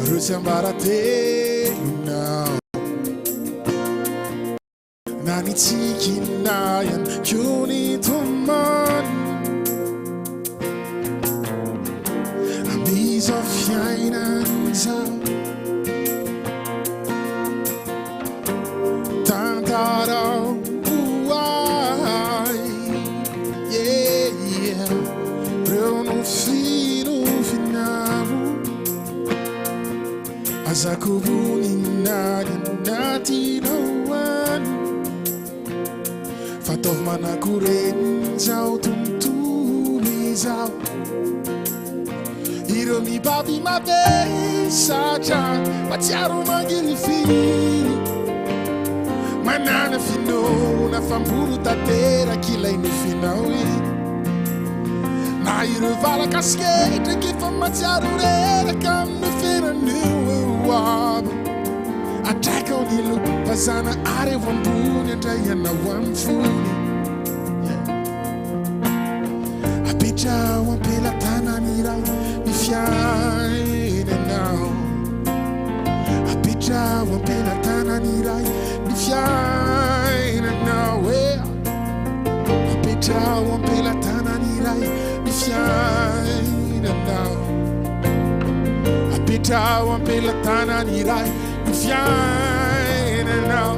Ireo tsiambaratelonao Na ny tsikinà ihany koa ny tomany Amin'izao fiainana izao Tantarao ho ahy Yeah, yeah Reo nofinofinao Aza kobonina ny anatinao any Fa ataovy manakorenina izao tontolo izao Ireo mibaby mavesatra Matsiaro mangirifiry Manana finoana fa mbolo tanteraka ilay nofinao iny Na ireo valaka sy ketraka efa matsiaro reraka amin'ny feran'io eo aby Atraika ao ny lopazana ary eo ambony andray ianao amin'ny fony Apetraho am-pelatanany iray ny fiainanao Apetraho am-pelatanany iray ny fiainanao e Apetraho am-pelatanany iray ny fiainanao Apetraho am-pelatanany iray ny fiainanao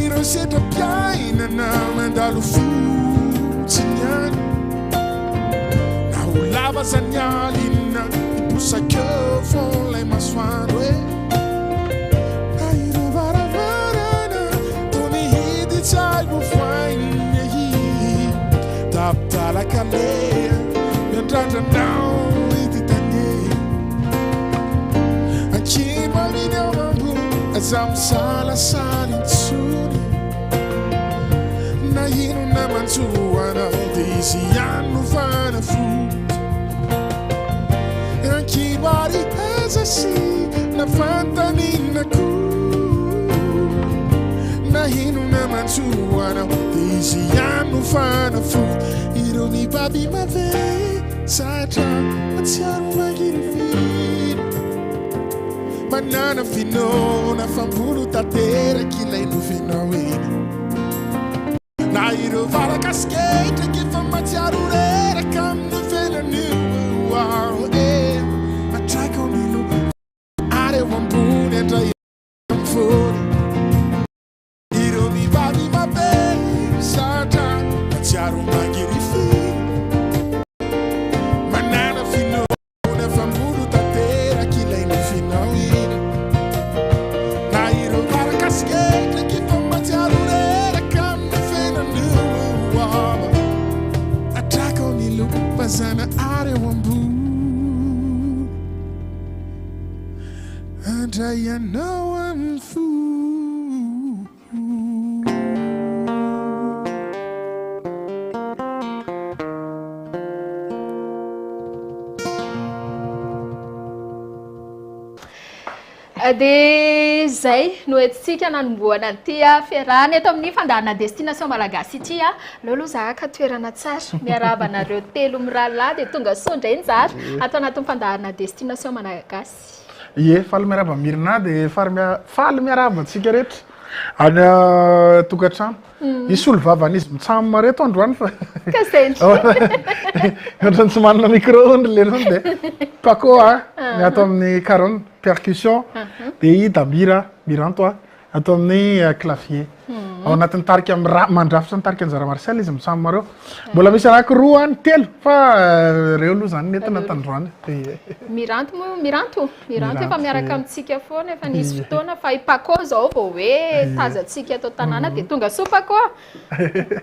Ireo sedram-piainana mandalo fotsiny ihany Na ho lava aza ny alina hiposaka eo foana ilay masoandro e Na ireo varavarana toa nihidy tsy hay nofohainina Tapitalaka aleha miandrandra anao ity tany e Ankino aminy ao ambony aza misalasala intsony Na inona manjo anao dia izy ihany no fanafody Ankino ary aza asiana fanontaniana koa Na inona manjo anao dia izy ihany no fanafody Ireo mibaby mavesatra mahatsiaro mangirifiry Manana finoana fa mbolo tanteraka ilay nofinao iny Na ireo valaka sy ketraka efa mahatsiaro reraka amin'ny fiainan'io aho eh Atraka ao ny loha ary eo ambony andray amin'ny fony Ireo mivady mavesatra mahatsiaro mangirifiry Manana finoana fa mbolo tanteraka ilay nofinao iny Na ireo baraka sy ketraka efa mahatsiaro reraka amin'ny fiainan'io aba Atraka ao ny lopazana ary eo ambony Handray anao amin'ny fo. Dia izay no entintsika nanombohana an'ity fiarahana eto amin'ny fandaharana Destination Malagasy ity. Aleo aloha za haka toerana tsara. Miarahaba anareo telo mirahalahy dia tonga soa indray Njara ato anatin'ny fandaharana Destination Malagasy. Ie, faly miarahaba Mirna dia faly miarahaba antsika rehetra any an-tokantrano. Hisolo vava an'izy mitsam reto androany fa Ka zay indrindra. Ohatran'ny tsy manana micro hono ry lerony dia Paco a, ny ato amin'ny caron, percussion, dia i Damira, Miranto a, ato amin'ny clavier. Ao anatin'ny tarika mira- mandrafitra ny tarika Anjara Marcel izy mitsam reo. Mbola misy anankiroa any, telo, fa reo aloha zany nentina tandroany. Dia Miranto moa, Miranto? Miranto efa Miranto, miaraka ie. amintsika foana, efa nisy fotoana fa i Paco zao vao hoe tazantsika eto an-tanàna dia tonga soa Paco a!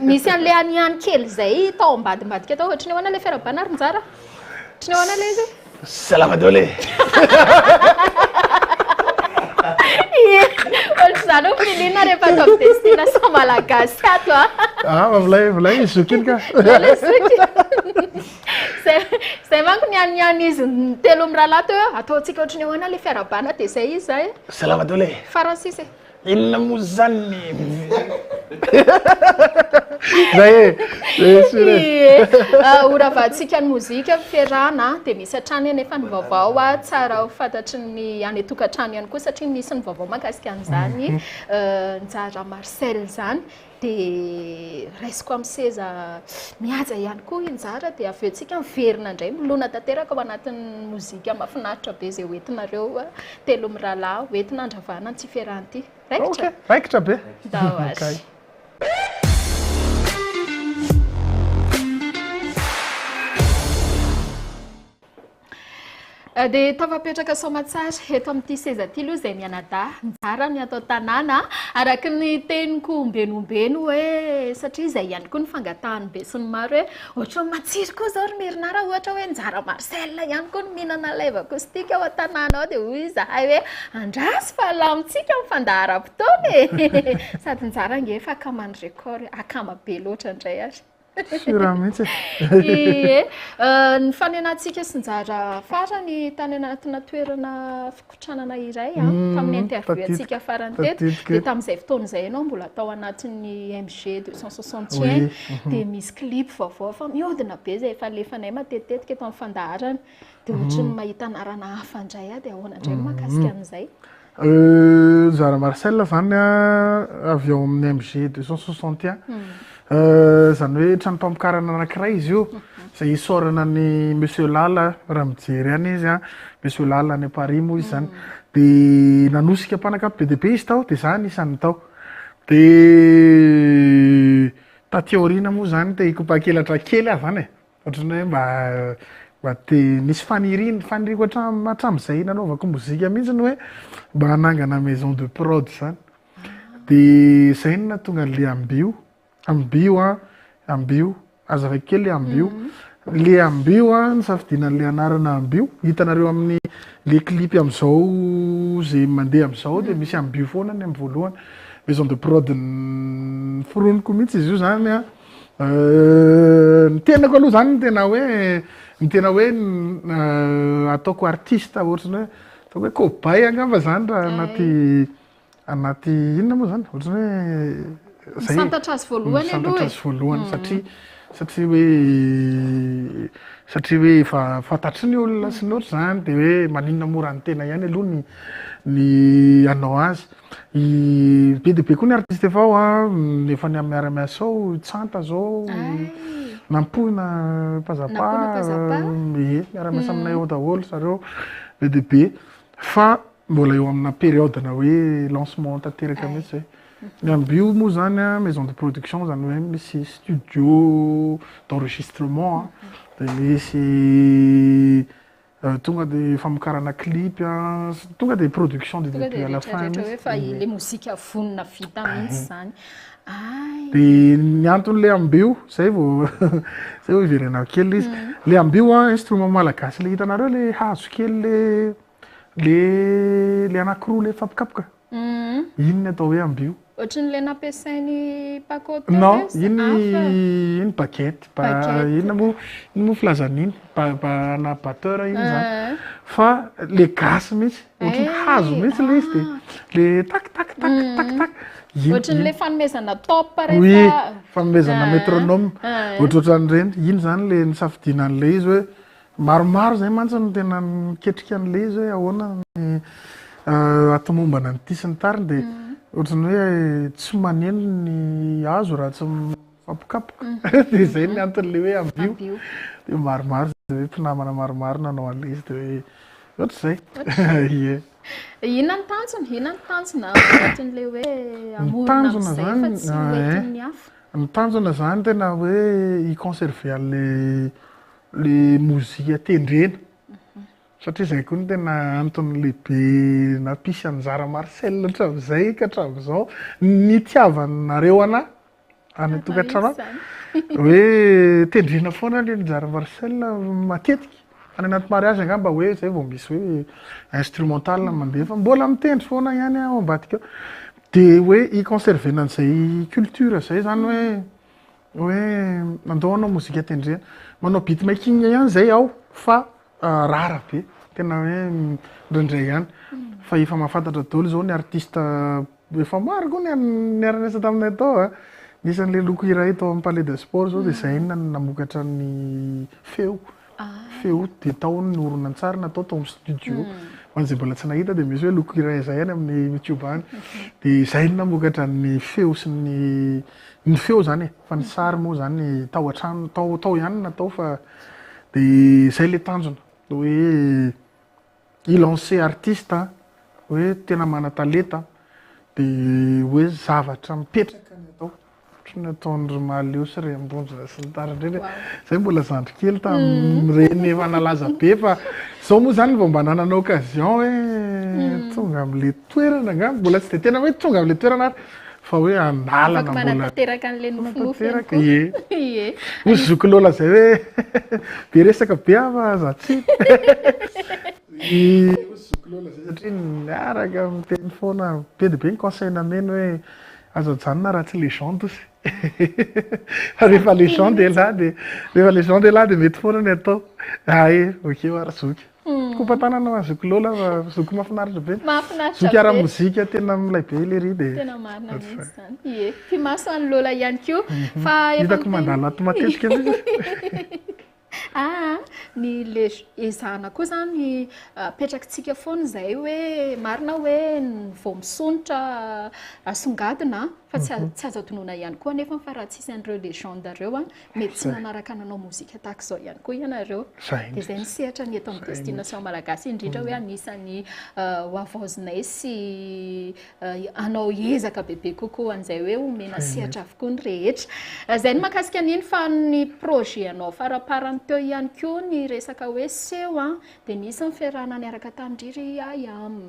Misy an'ilay hanihany kely izay tao ambadimbadika tao, ohatry ny ahoana ilay fiarahabana ry Njara? Ohatry ny ahoana ilay izy? Salama daholo e! Ie, ohatr'izany ho feeling rehefa ato amin'ny Destination Malagasy ato a! Ah, milay, milay izy zoky iny ka! Milay ilay zoky! Zay, zay manko ny an'ny an'izy telo mirahalahy teo hoe ataontsika ohatry ny ahoana ilay fiarahabana dia izay izy izay. Salama daholo e! Farany sisa e! Inona moa izany? Zay e! Zay sûr e! Ie. Ho ravahantsika ny mozika, ny fiarahana, dia misy hatrany anefa ny vaovao tsara ho fantatry ny any an-tokantrano ihany koa satria misy ny vaovao mahakasika an'izany Njara Marcel izany. Dia raisiko amin'ny seza mihaja ihany koa i Njara dia avy eo tsika miverina indray milona tanteraka ao anatin'ny mozika mahafinaritra be izay hoentinareo telo mirahalahy hoentina handravana an'ity fiarahana ity. Raikitra? Ok, raikitra be. Ndao ary. Dia tafapetraka soamatsara eto amin'ity seza ity aloha izay mianadahy Njara ny ato an-tanàna araka ny teniko ombeny ombeny hoe satria izay ihany koa ny fangatahan'ny besinimaro hoe ohatran'ny matsiro koa izao ry Merina raha ohatra hoe Njara Marcel ihany koa no mihinana live acoustique ao an-tanàna ao dia hoy izahay hoe andraso fa alamintsika amin'ny fandaharam-potoana e! Sady Njara ange efa akaman'ny record, akama be loatra indray ary. Sûr mihitsy e. Ie. Ny fanenantsika sy Njara farany tany anatina toerana fikotranana iray an, tamin'ny interview antsika farany teto, dia tamin'izay fotoana izay ianao mbola tao anatin'ny MG 261, dia misy clip vaovao fa mihodina be izay efa alefanay matetitetika eto amin'ny fandaharana, dia ohatran'ny mahita anarana hafa indray aho, dia ahoana indray ny mahakasika an'izay? Njara Marcel zany avy ao amin'ny MG 261, zany hoe tranom-pamokarana anankiray izy io, izay isaorana an'i Monsieur Lala raha mijery any izy an, Monsieur Lala any Paris moa izy zany, de nanosika mpanakanto be dia be izy tao, de za anisan'ny tao, de taty aoriana moa zany te hikopa-kelatra kely aho zany e. Ohatran'ny hoe mba mba te nisy faniriana, faniriako hatram- hatramin'izay nanaovako mozika mihitsy ny hoe mba hanangana maison de prod zany. De zay no nahatonga an'le ambio, ambio an, ambio, azavaiko kely le ambio. Le ambio an, nisafidiana an'le anarana ambio, hitanareo amin'ny le clip amin'izao zay mandeha amin'izao de misy ambio foana ny amin'ny voalohany. Maison de prod noforoniko mihitsy izy io zany an. Ny tenako aloha zany no tena hoe ny tena hoe ataoko artiste ohatran'ny hoe ataoko hoe cobaye angamba zany raha anaty anaty inona moa zany ohatran'ny hoe zay e. Misantatra azy voalohany aloha Misantatra e. azy voalohany satria satria hoe satria hoe efa fantatry ny olona sy ny ohatr'izany de hoe maninona moa raha ny tena ihany aloha ny ny hanao azy. I be dia be koa ny artiste efa ao an, efa miara-miasa ao, Tsanta zao, Nampoina Pazapa, ie, miara-miasa aminay ao daholo zareo, be dia be, fa mbola eo amina période-na hoe lancement tanteraka mihitsy zay. Ny Ambio moa zany an, maison de production zany hoe misy studio d'enregistrement an, de misy Tonga de famokarana clip an, tonga de production du début à la fin mihitsy. Tonga de rehetra rehetra hoe fa le mozika vonona vita mihitsy zany. Ay. De ny anton'le ambio, zay vao zay vao hiverenako kely le izy. Le ambio an, instrument malagasy le hitanareo le hazo kely le le le anankiroa le mifampikapoka. Iny ny atao hoe ambio. Ohatran'ilay nampiasain'i Paco teo Non, ve sa iny hafa? iny baguette, ba Baguette. inona moa inona moa filazana iny? Ba ba ana batteur iny zany. Ah. Fa le gasy mihitsy, ohatran'ny Eh, hazo mihitsy le izy de ah. le tak tak tak tak tak. Iny Ohatran'ilay iny. fanomezana top Oui, rehefa fanomezana Ah, métronome. ah. Ohatrohatran'ireny. Iny zany le nisafidiana an'ilay izy hoe Maromaro izay mantsy no tena niketrika an'ilay izy hoe ahoana ny hahatomombana an'ity sy ny tariny dia ohatran'ny hoe tsy maneno ny hazo raha tsy mifampikapoka. Dia izay ny anton'ilay hoe ambio. Dia maromaro izay hoe mpinamana maromaro nanao an'ilay izy dia hoe ohatr'izay. Ie. Inona ny tanjona? Inona ny tanjona ao anatin'ilay hoe hamorona amin'izay fa tsy ho entin'ny hafa? Ny tanjona izany tena hoe hi-conserver an'ilay Le mozika tendrena satria zay koa no tena antony lehibe nampisy an'i Zara Marcel hatramin'izay ka hatramin'izao nitiavanareo anah any an-tokantrano any hoe tendrena foana le Njara Marcel matetika any anaty mariage angamba hoe zay vao misy hoe instrumental mandeha fa mbola mitendry foana ihany aho ao ambadika ao de hoe hi-conserver-na an'izay culture zay zany hoe Hoe andao hanao mozika tendrena. Manao beat making ihany zay aho fa rare be, tena hoe indraindray ihany. Fa efa mahafantatra daholo zao ny artiste Efa maro koa ny niara-niasa taminay tao a. Nisy an'ilay loko iray tao amin'ny Palais de Sport izao dia izay no namokatra ny feo. Feo dia tao ny horonantsary natao tao amin'ny studio. Ho an'izay mbola tsy nahita dia misy hoe loko iray izay any amin'ny YouTube any. Dia izay no namokatra ny feo sy ny ny feo izany e, fa ny sary moa izany tao an-trano tao tao ihany no natao fa dia izay ilay tanjona hoe hi-lancer artiste hoe tena manan-talenta dia hoe zavatra mipetraka ny atao ohatry ny ataon-dry Mahaleo sy ry Ambondrona sy ny tariny ireny e. Zay mbola zandry kely tamin'ireny efa nalaza be fa izao moa izany vao mba nanana occasion hoe tonga amin'ilay toerana angamba, mbola tsy dia tena hoe tonga amin'ilay toerana ary fa hoe andalana Afaka mbola manatanteraka an'ilay nofinofy ihany manatanteraka, koa. ie. Ie. Hoy zoky Lola izay hoe be resaka be aho fa aza tsiny. Hoy zoky Lola izay satria miaraka miteny foana, be dia be ny conseil nameny hoe aza ajanona raha tsy légende ozy. Fa rehefa légende elah dia rehefa légende elah dia mety foana ny atao. Hay, ok hoa ry zoky. Kopa-tanana ho an'i zoky Lola fa zoky mahafinaritra be. Mahafinaritra Zoky be. ara-mozika tena milay be lery dia. Tena marina mihitsy izany. Ie. Mpimaso an'i Lola ihany koa. Fa efa Hitako miteny- mandalo ato matetika mihitsy. Aa, ny le ezahana koa izany apetrakitsika foana izay hoe marina hoe ny vao misondrotra asongadina fa tsy tsy azo adinoina ihany koa anefa fa raha tsisy an'ireo légende ireo an, mety tsy nanaraka nanao mozika tahaka izao ihany koa ianareo. Dia izay ny sehatra ny eto amin'ny Destination Malagasy indrindra hoe anisan'ny ho havaozinay sy hanao ezaka bebe kokoa an'izay hoe omena sehatra avokoa ny rehetra. Izay ny mahakasika an'iny fa ny projet anao faraparany teo ihany koa ny resaka hoe seho an, dia nisy ny fiarahana niaraka tamin-dry ry Ayam,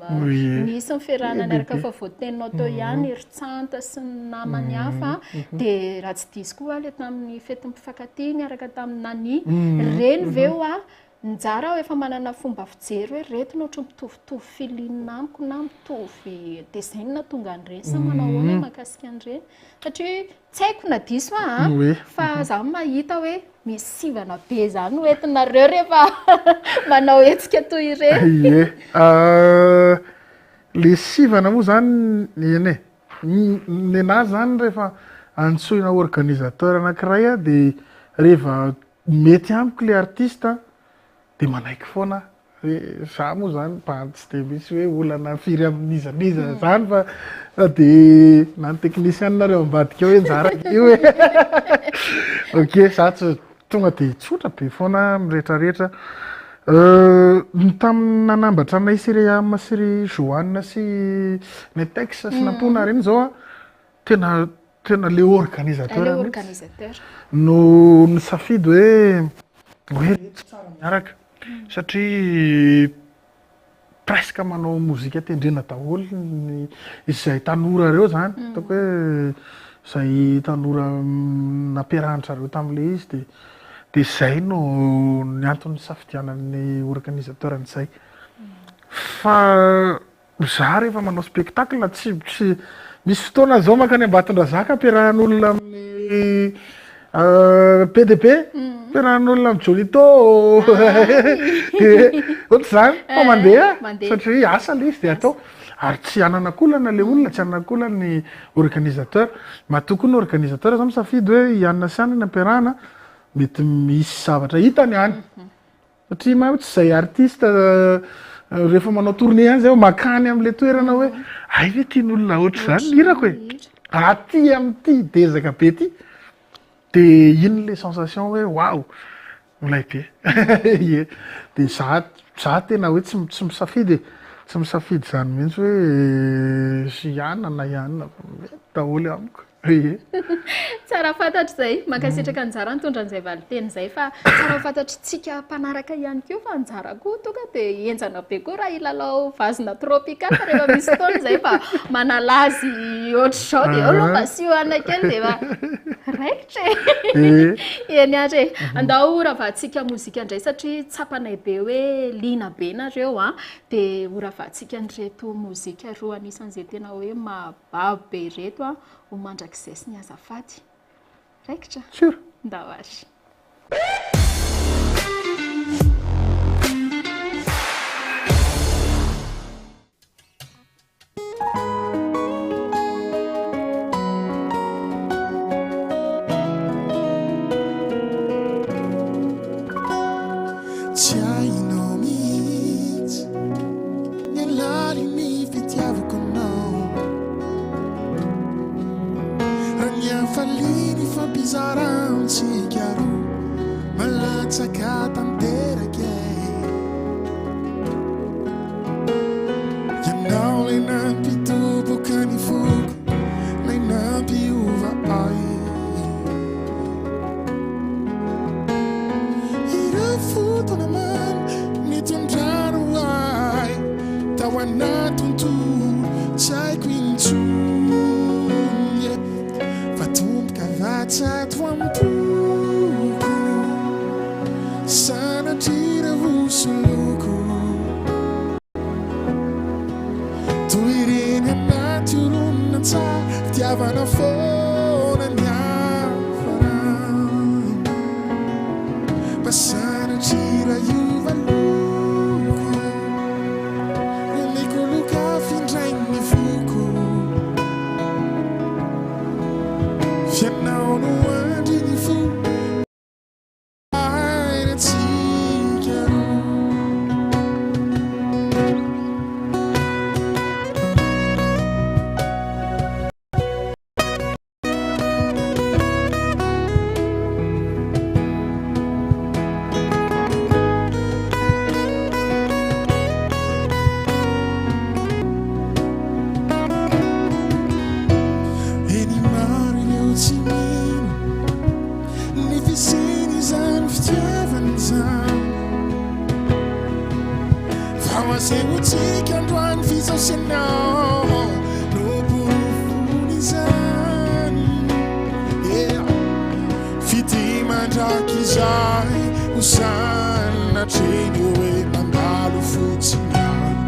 nisy ny fiarahana niaraka efa voateninao teo ihany ry Tsanta sy ny namany hafa, dia raha tsy diso koa aho ilay tamin'ny fetin'ny mpifankatia niaraka tamin'i Nani, ireny ve hoa Njara aho efa manana fomba fijery hoe reto no ohatry mitovitovy feeling amiko na mitovy design no nahatonga an'ireny sa manao ahoana mahakasika an'ireny satria tsy haiko na diso aho an fa za mahita hoe misy sivana be zany ho entinareo rehefa manao hetsika toy ireny. Ie, le sivana moa zany eny e, nenahy zany rehefa antsoina organisateur anakiray aho de rehefa Mety amiko le artiste de manaiky foana aho hoe za moa zany mba tsy de misy hoe olana firy amin'iza n'iza zany fa fa de na ny technician ary ao ambadika ao hoe njara io e ok za tsy tonga de tsotra be foana miretraretra ny tamin'ny nanambatra anay sy ry Ama sy ry Johanne sy Netex sy Nampoina reny zao a Tena tena le organisateur Le mihitsy organisateur. no nisafidy hoe hoe reto tsara miaraka satria presque manao mozika tendrena daholo ny izay tanora ireo zany ataoko hoe izay tanora nampiarahan-dry zareo tamin'ilay izy de de izay no ny antony nisafidianan'ny organisateur an'izay fa Za rehefa manao spectacle tsy tsy misy fotoana zao mankany Ambatondrazaka ampiarahan'olona amin'ny PDP, ampiarahan'olona amin'ny Jolito, ohatr'izany fa mandeha satria asa le izy de atao ary tsy hananako olana le olona, tsy hananako olana ny organisateur, matoa koa ny organisateur zany misafidy hoe i anona sy anona no ampiarahana mety misy zavatra hitany any. Satria manko tsy izay artiste rehefa manao tournée any zay vao makany am'le toerana hoe hay ve tian'olona ohatr'izany ny hirako e! Aty amin'ity dezaka be ty de iny le sensation hoe waouh milay be ie de za za tena hoe tsy tsy misafidy e, tsy misafidy zany mihitsy hoe sy anona na i anona fa mety daholo amiko. Ie. Tsara fantatra izay. Mankasitraka Anjara nitondra an'izay valinteny izay fa tsara ho fantatr'tsika mpanaraka ihany koa fa Anjara koa tonga dia henjana be koa raha hilalao vazona tropical fa rehefa misy fotoana izay mba manala azy ohatr'izao dia eo aloha mba siohana kely dia efa raikitra e. Eny ary e. Andao horavahantsika mozika indray satria tsapanay be hoe liana be nareo an. Dia horavahantsika an'ireto mozika roa anisan'izay tena hoe maha Babo be ireto a, ho mandrakizay sy ny azafady. Raikitra? Sur. Ndao ary. Latsaka tanteraka e. Ianao ilay nampitoboka ny foko, ilay nampiova ahy. Ireo fotoana mamy nitondrano ahy tao anaty tontolo tsy haiko intsony. Fa tomboka vatsa ato am-poko, sanatria ireo hosoloko. Toy ireny anaty horonantsary, fitiavana foana ny hafarana. Fa sanatria raha hiova loko, omeko loka afindray ny foko. F'ianao no andry ny fo. Aina-tsika roa. Eny maro ireo tsy mino ny fisian'izany fitiavana izany. Fa ho asehontsika androany f'izaho sy ianao no porofon'izany. Yeah. Fitia mandrakizay ho sanatria ny hoe mandalo fotsiny ihany.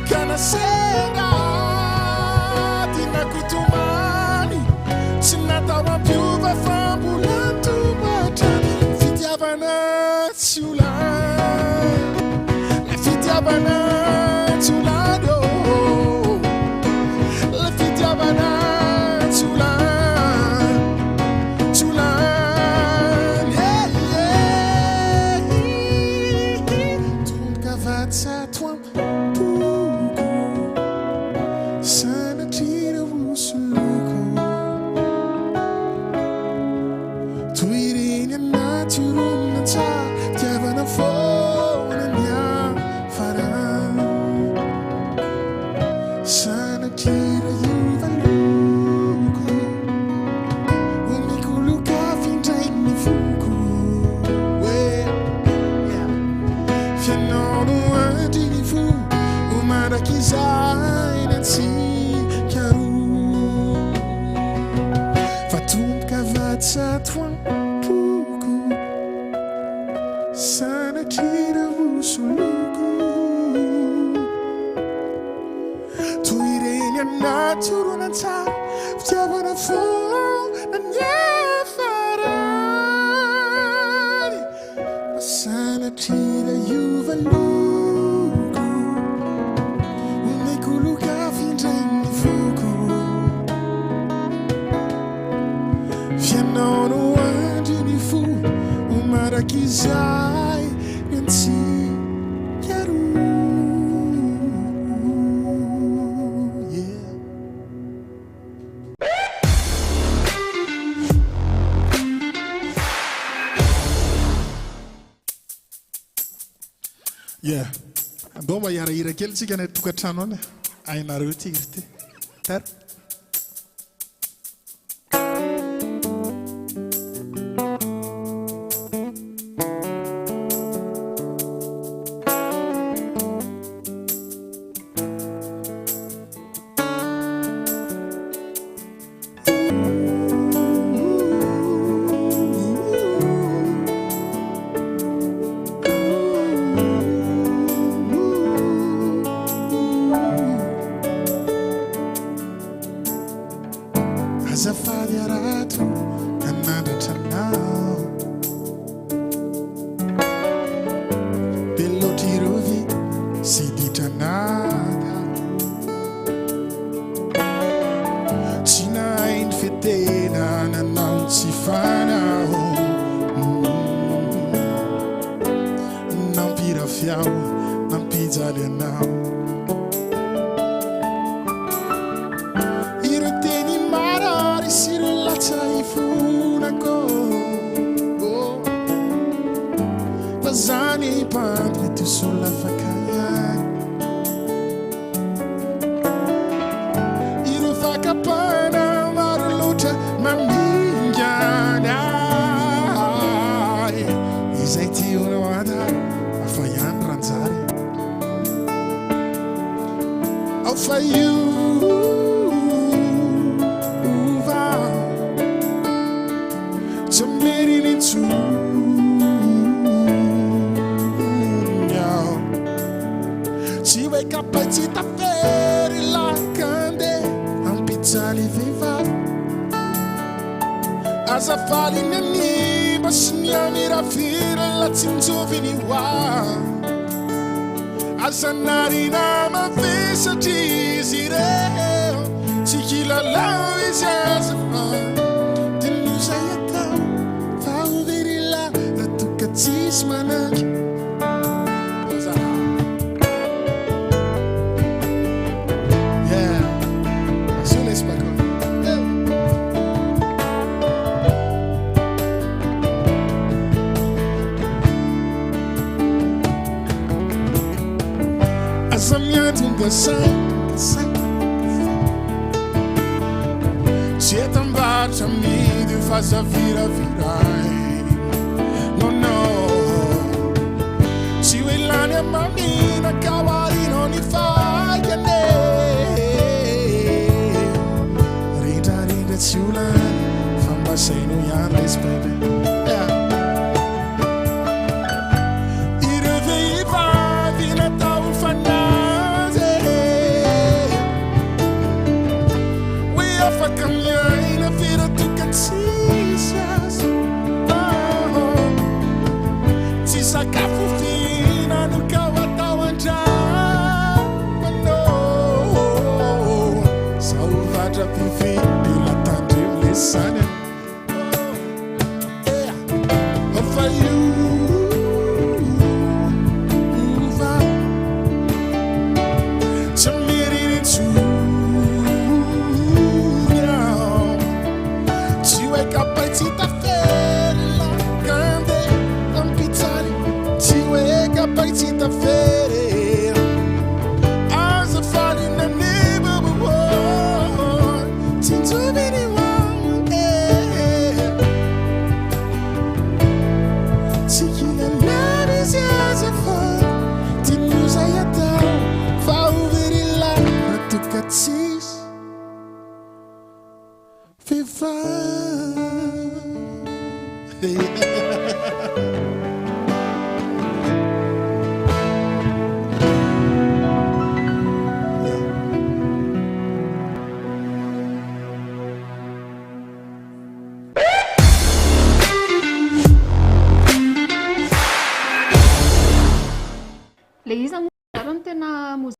Ka na sendra tianako tomany, tsy natao hampiova fa mbola mitombo hatrany. Fitiavana tsy ho lany, ilay fitiavana tsy ho lany oh. Ilay fitiavana tsy ho lany, tsy ho lany eh, eh. Tomboka vatsa ato am-poko, sanatria ireo hosoloko. Toy ireny anaty horonantsary, fitiavana foana ny hafarana. Sanatria raha hiova loko, omeko loka afindray ny foko. F'ianao no andry ny fo, ho mandrakizay ny antsika roa. Fa tomboka vatsa ato am-poko, sanatria raha hosoloko. Toy ireny anaty horonantsary, fitiavana foana ny hiafarany. Fa sanatria raha hiova loko, omeko loka afindray ny foko. F'ianao no andry ny fo, ho mandrakizay ny antsika roa. Yeah. Yeah. Andao mba hiara-hira kely tsika any an-tokantrano any. Hainareo ity hira ity. Ter. Azafady harato ka nandratra anao. Be loatra ireo vy sy ditra naka. Tsy nahay ny fetena nanao ny tsy fanao. Nampirafy aho, nampijaly anao. Ireo teny marary sy ireo latsa ifonako. Fa zany bandy mety ho solafaka ihany. Ireo fakam-panahy maro loatra mamingana ahy. Izay tianao hatao, hafa ihany ranjary. Ao fa hiova tsy merina intsony aho. Tsy hoe kapay tsy tafery lakande ampijaly vehivavy. Aza faly ny hanimba sy ny hamiravira la tsinjovy ny ho avy. Aza narina mavesatra izy ireo, tsy kilalao izy aza fa diniho izay atao fa ho very lahy raha toa ka tsisy manampy. Aza miandry saina Tsy entam-barotra amidy io fa aza viraviraina No no Tsy hoe lany amamina ka ho arinao ny faikany Rendrarendra tsy ho lany fa mba saino ihany lesy baby Yeah. Ireo vehivavy natao ho fanahy Hoe afaka miaina ve raha toa ka tsisy azy Tsy sakafo fihinana ka ho atao an-drano Sao vatra mpividy mila tandremo lesy zany Le iza moa zareo no tena mozika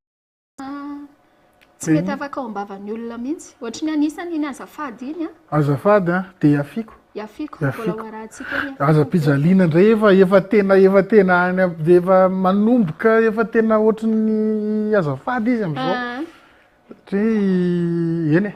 tsy mety afaka ao am-bavan'ny olona mihitsy. Ohatry ny anisany iny azafady iny an. Azafady an, dia iafiko. Iafiko, mbola ho arahantsika eny iafiko. Aza ampijaliana indray efa efa tena efa tena any am- efa manomboka efa tena ohatry ny azafady izy amin'izao. Ah. Satria eny e,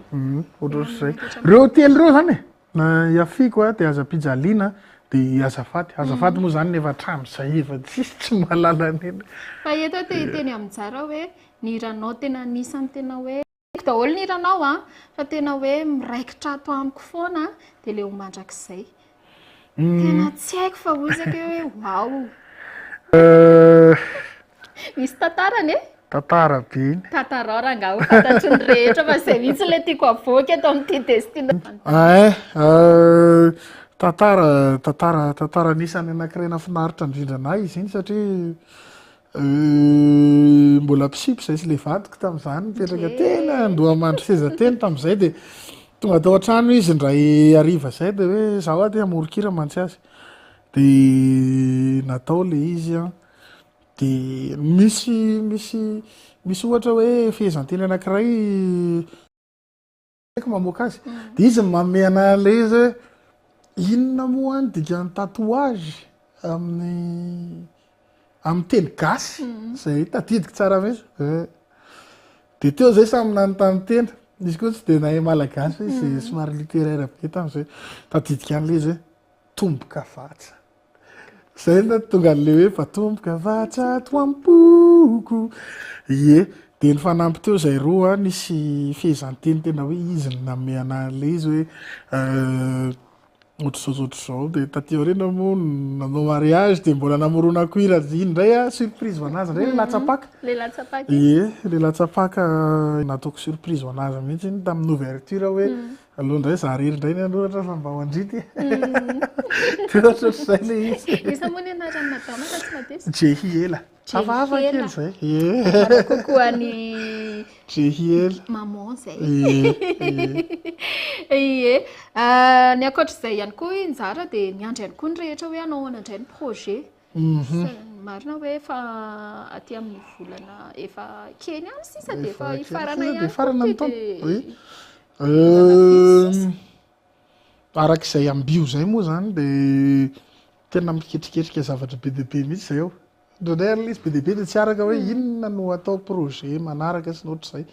ohatrohatr'izay. Ireo telo ireo izany e, na Iafiko a, dia Aza-pijaliana, dia Azafady. Azafady moa izany efa hatramin'izay efa tsisy tsy mahalala an'iny. Fa eto aho te hiteny amin'i Njara hoe ny hiranao tena anisan'ny tena hoe tiako daholo ny hiranao an, fa tena hoe miraikitra ato amiko foana dia ilay ho mandrakizay. Tena tsy haiko fa hoy izy akeo hoe waouh. Misy tantarany e? Tantara be iny. Tantarao rangaha ho fantatry ny rehetra fa izay mihitsy ilay tiako avoaka eto amin'ity destination. Ay, tantara, tantara, tantara anisan'ny anankiray nahafinaritra indrindra anahy izy iny satria Mbola mpisipo izay sy ilay vadiko tamin'izany, nipetraka teny Andohamandry seza teny tamin'izay dia tonga tao an-trano izy indray hariva izay dia hoe izaho aho te hamoron-kira mantsy azy. Dia natao ilay izy an, dia misy misy misy ohatra hoe fehezanteny anankiray haiko mamoaka azy de izy no manome anah le izy hoe inona moa ny dikan'ny tatouage amin'ny amin'ny teny gasy zay tadidiko tsara mihitsy eh. De teo zay samy nanontany tena izy koa tsy de nahay malagasy fa izy somary littéraire be tam'zay tadidiko ihany le izy hoe tombokavatsa. Zay no nahatonga an'le hoe Vatomboka vatsa ato am-poko. Ie, de nifanampy teo zay roa, nisy fehezanteny tena hoe izy no nanome anahy an'le izy hoe ohatr'izao sy ohatr'izao, de taty aoriana moa nanao mariage de mbola namoronako hira iny indray aho, surprise ho an'azy indray le latsa-paka. Le latsa-paka. Ie, le latsa-paka nataoko surprise ho an'azy mihitsy iny tamin'ny ouverture hoe Aleo indray za irery indray ny hanoratra fa mba ho an-dry ty. Dia ohatrohatr'izay ilay izy. Iza moa ny anaran'i madama raha tsy mahadiso? Jehiela. Hafahafa kely izay. Ie. Hafahafa kokoa an'i Jehiela. Maman izay. Ie. Ie. Ny ankoatr'izay ihany koa i Njara dia miandry ihany koa ny rehetra hoe hanao ahoana indray ny projet. Marina hoe efa aty amin'ny volana efa kely ihany sisa dia efa hifarana ihany koa ity dia. Araka izay ambio izay moa izany dia tena miketriketrika zavatra be dia be mihitsy izay ao. Indraindray ary ilay izy be dia be dia tsy araka hoe inona no atao projet manaraka sy ny ohatr'izay.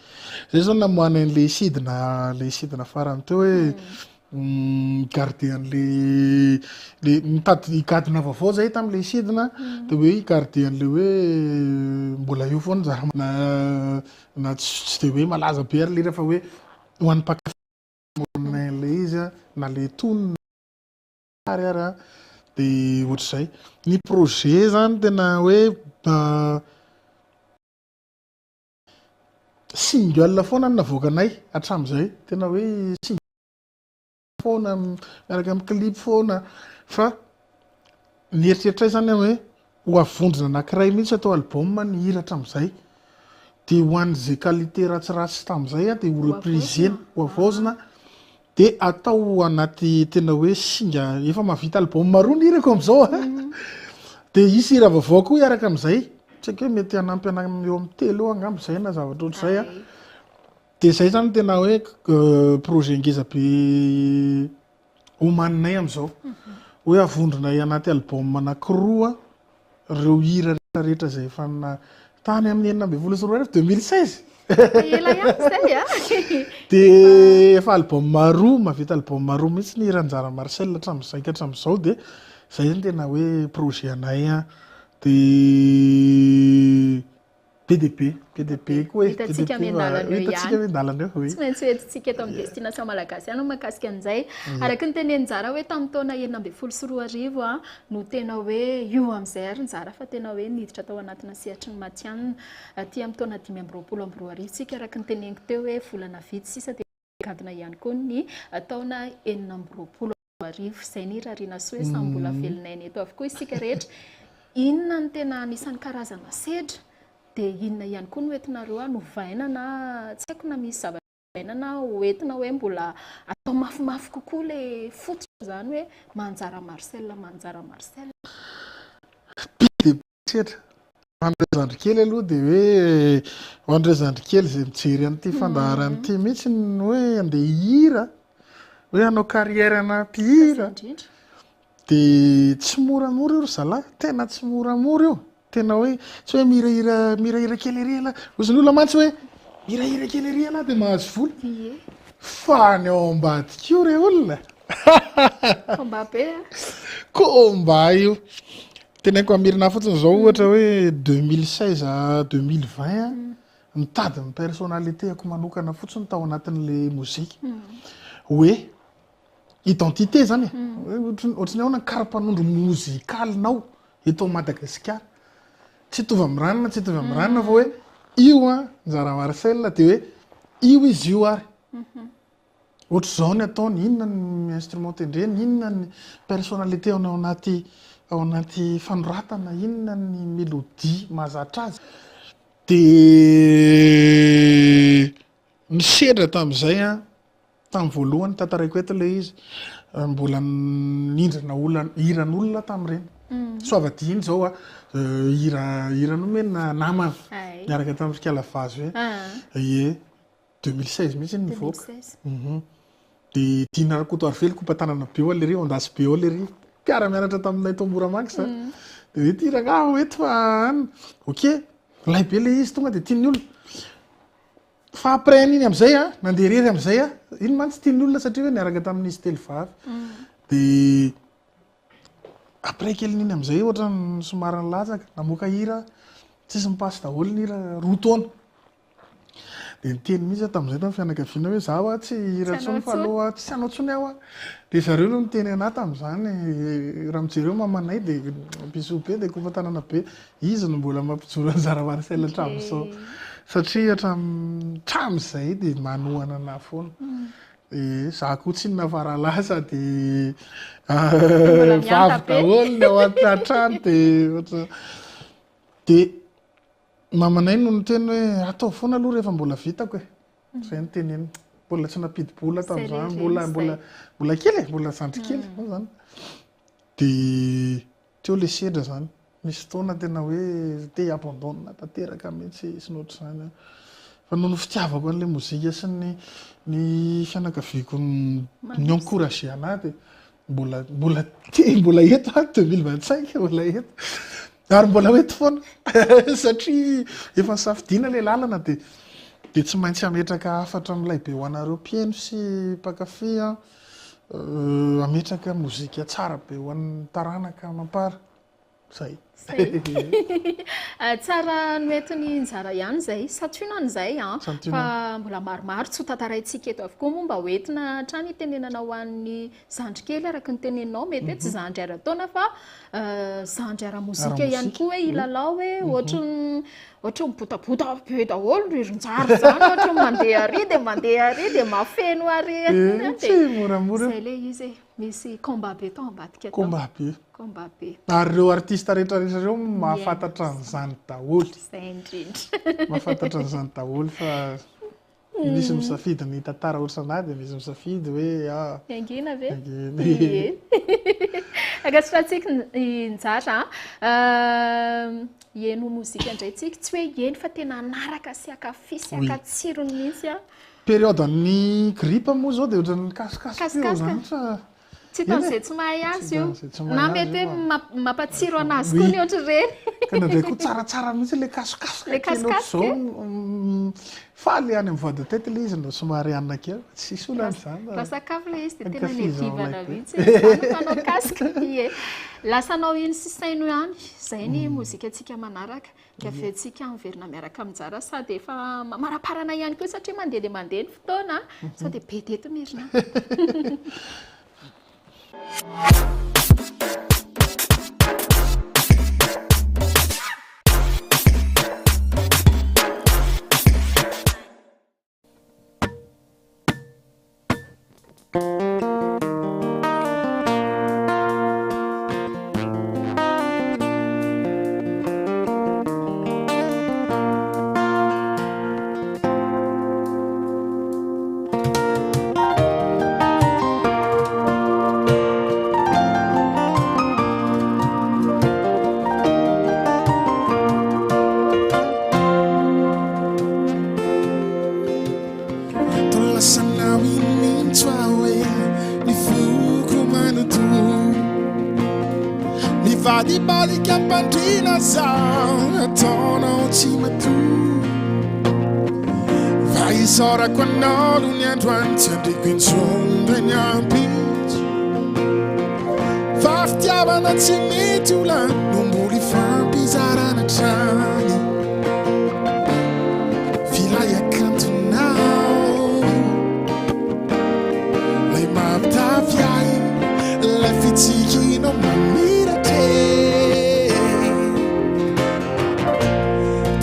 Izay izao no namoahana an'ilay sidina ilay sidina farany teo hoe Mi-garder an'le le mitady higadona vaovao zay tamin'le sidina de hoe hi-garder an'le hoe mbola eo foana za na na tsy de hoe malaza be ary le hira fa hoe ho an'ny mpankafy mamorona an'le izy a na le tonony ary ary a de ohatr'izay. Ny projet zany tena hoe Single foana no navoakanay hatramin'izay, tena hoe single foana miaraka amin'ny clip foana fa ny eritreritray zany hoe ho avondrona anankiray mihitsy atao album ny hira hatramin'izay dia ho an'izay qualité ratsiratsy tamin'izay dia ho repriser-na, ho havaozina dia atao anaty tena hoe singa efa mahavita album roa ny hirako amin'izao a dia hisy hira vaovao koa hiaraka amin'izay tsy haiko hoe mety hanampy ana eo amin'ny telo eo angamba izay na zavatra ohatr'izay a dia izay zany tena hoe projet ngeza be omaninay amin'izao hoe avondronay anaty album anankiroa Ireo hira rehetra rehetra izay efa na tany amin'ny 2016, 2016. Ela ihany izay a. Dia efa album roa, mahavita album roa mihitsy ny hiran'i Njara Marcel hatramin'izay ka hatramin'izao dia izay no tena hoe projet anay an. Dia Be dia be, be dia be koa e. Hitantsika miandalana eo ihany. Hitantsika miandalana eo, oui. Tsy maintsy ho entintsika eto amin'ny Destination Malagasy ihany ny mahakasika an'izay. Araka ny tenenin'i Njara hoe tamin'ny taona 2016 no tena hoe io amin'izay ary Njara fa tena hoe niditra tao anatina sehatry ny matihanina. Aty amin'ny taona 2025 isika araka ny teneniko teo hoe volana vitsy sisa dia Gadona ihany koa ny taona 2026. Izay ny irariana soa hoe samy mbola velon'aina eto avokoa isika rehetra. Inona no tena anisan'ny karazana sedra? Dia inona ihany koa no entinareo hanovaina na tsy haiko na misy zavatra ovaina na hoentina hoe mbola atao mafimafy kokoa ilay fototra izany hoe Manjara Marcel Manjara Marcel. Be dia be Sedra. Ho an'ireo zandrikely aloha dia hoe ho an'ireo zandrikely izay mijery an'ity fandaharana ity mihitsy ny hoe andeha hihira, hoe hanao carrière ana mpihira dia tsy moramora io ry zalahy, tena tsy moramora io. Tena hoe tsy hoe mihirahira mihirahira kely ery ialahy. Ozy ny olona mantsy hoe mihirahira kely ery ialahy dia mahazo vola. Fa ny ao ambadika io re olona. Combat be a. Combat io. Teneniko hamerina fotsiny izao ohatra hoe 2016 à 2020 nitady ny personnalité-ko manokana fotsiny tao anatin'le mozika. Hoe identité zany e. Hoe ohatry ohatry ny ahoana ny kara-panondro mozikalinao eto Madagasikara. Tsy hitovy amin'ny ranona, tsy hitovy amin'ny ranona fa hoe io an, Njara Marcel dia hoe io izy io ary. Ohatr'izao ny ataony, inona ny instrument tendreny, inona ny personnalité ao anaty ao anaty fanoratana, inona ny mélodie mahazatra azy. Dia nisedra tamin'izay aho, tamin'ny voalohany, tantaraiko eto ilay izy, mbola nindrana olona, hiran'olona aho tamin'ireny. Soavadiany izao a, hira hira nomena namana, niaraka tamin'ny ry Kala Vazo hoe. Ie. 2016 mihitsy iny nivoaka. 2016. Dia Dina Rakotoarivelo kopa-tanana be ao lery, ao Andasy be ao lery. Mpiara-mianatra taminay tao Moramanga izany. Dia hoe ity rangahy ho eto fa any. Ok, milay be ilay izy, tonga dia tian'ny olona. Fa après an'iny amin'izay an, nandeha irery amin'izay aho. Iny mantsy tian'ny olona satria hoe niaraka tamin'izy telo vavy. Dia. Après kelin'iny amin'izay ohatran'ny somary nilatsaka, namoaka hira aho, tsisy mi-passe daholo ny hira, roa taona. Dia niteny mihitsy aho tamin'izay tamin'ny fianakaviana hoe za hoa tsy hihira intsony fa aleo tsy hanao intsony aho a. Dia zareo no niteny anah tamin'izany, raha mijery eo mamanay dia bisous be dia kofa-tanana be, izy no mbola mampijoro an'i Zara Marcel hatramin'izao. Satria hatramin'izay dia manohana anah foana. Dia za koa tsinona fa rahalahy sady vavy daholo ny ao an-trano dia ohatra dia Mamanay no niteny hoe ataovy foana aloha rehefa mbola vitako e. Izay no teneniny. Mbola tsy nampidi-bola tamin'izany, mbola mbola mbola kely e, mbola zandry kely moa izany. Dia teo ilay sedra izany. Nisy fotoana tena hoe te hi-abandonne tanteraka mihitsy sy ny ohatr'izany aho. Fa noho ny fitiavako an'ilay mozika sy ny ny fianakaviako ni-encourager an'ahy dia mbola mbola te mbola eto aho 2025 mbola eto. Ary mbola ho eto foana satria efa nisafidiana ilay lalana dia dia tsy maintsy hametraka hafatra milay be ho anareo mpihaino sy mpankafy aho, hametraka mozika tsara be ho an'ny taranaka amam-para. Zay. Zay. Tsara noentin'i Njara ihany izay. Santionany izay an. Santionany. Fa mbola maromaro tsy ho tantaraintsika eto avokoa moa mba hoentina hatrany hitenenana ho an'ny zandry kely araka ny teneninao. Mety hoe tsy zandry ara-taona fa zandry ara-mozika ihany koa hoe hilalao hoe ohatran'ny ohatran'ny botabota be daholo ry Njara izany, ohatran'ny mandeha ary dia mandeha ary dia mahafeno ary. Tsy moramora io. Izay ilay izy e. Misy combat be tao ambadika tao. Combat be. Combat be. Ary ireo artiste rehetra rehetra ireo mahafantatra an'izany daholo. Izay indrindra. Mahafantatra an'izany daholo fa misy misafidy ny hitantara ohatran'ahy dia misy misafidy hoe ah. Miangina ve? Miangina. Ie. Ankasitrahantsika i Njara a. Hihaino mozika indray tsika. Tsy hoe hihaino fa tena hanaraka sy hankafy sy haka tsirony mihitsy a. Période an'ny grippe moa izao dia ohatran'ny mikasokasoka eo izany fa Tsy hitan'izay tsy mahay azy io. Na mety hoe mampatsiro an'azy koa ny ohatr'ireny. Ka indraindray koa tsaratsara mihitsy ilay kasokasoka kely ohatr'izao. Faly any amin'ny voie de tête ilay izy no somary hanina kely. Tsisy olana izany. Raha sakafo ilay izy dia tena niadivana mihitsy. Izaho no mpanao kasoka. Ie. Lasa anao iny sy saino ihany. Izay ny mozikantsika manaraka. Dia avy eo tsika miverina miaraka amin'i Njara sady efa mamaraparana ihany koa satria mandeha dia mandeha ny fotoana sao dia be teto Mirina. Mivadibadika am-pandriana zaho ataonao tsy matoa Fa isaorako anao aloha ny androany tsy andriko intsony indray ny ampitso Fa fitiavana tsy mety ho lany no mbola ifampizarana hatrany F'ilay hakantonao Ilay mampitafy ahy Ilay fitsikinao mamiratra e